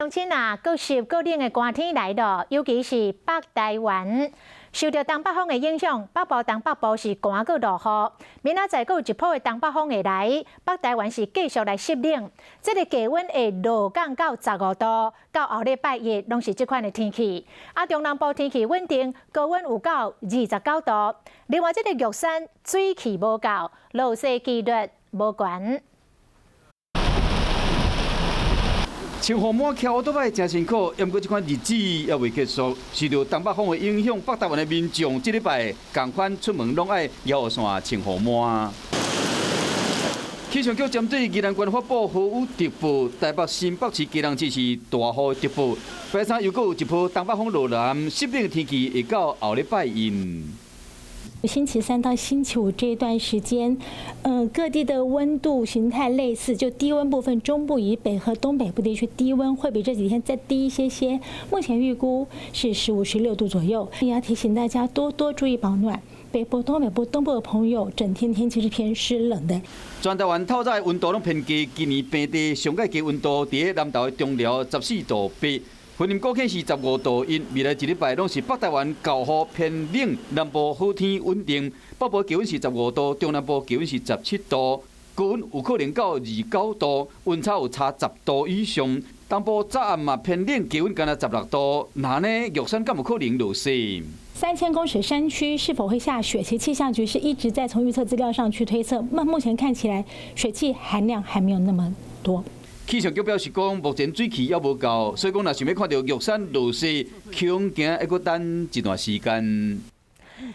鄉親啊，各濕各冷的寒天來咯，尤其是北台灣，受著東北風的影響，北部、東北部是寒閣落雨。明仔載閣有一波的東北風會來，北台灣是繼續來濕冷，這个低溫會落降到15度，到後禮拜一攏是這款的天氣。啊，中南部天氣穩定，高溫有到29度。另外，這个玉山水氣無夠，落雪幾率無懸。穿雨帽騎烏多擺誠辛苦，毋過這款日子猶未結束。受著東北風的影響，北台灣的民眾這禮拜仝款出門攏愛搖雨傘、穿雨帽。氣象局針對宜蘭縣發布豪雨特報，台北新北市基隆市是大雨特報。拜三又閣有一波東北風落南，濕冷天氣會到後禮拜一。星期三到星期五這一段時間，各地的溫度形態類似，就低溫部分，中部以北和東北部地區低溫會比這幾天再低一些些。目前預估是15、16度左右。也要提醒大家多多注意保暖。北部、東北部、東部的朋友，整天天氣是偏濕冷的。全台灣透早溫度攏偏低，今年平地上蓋低溫度佇南投的中寮14.8度，雲林高坑是15.1度。未來一禮拜攏是北台灣厚雨偏冷，南部好天穩定，北部氣溫是15度，中南部氣溫是17度，高溫有可能到29度，溫差有差10度以上。東部早暗嘛偏冷，氣溫干焦16度，那呢玉山敢有可能落雪？3000公尺山區是否會下雪？其實氣象局是一直在從預測資料上去推測。那目前看起來，水汽含量還沒有那麼多。氣象局表示講，目前水汽猶無夠，所以講若想欲看著玉山落雪，恐驚猶閣等一段時間。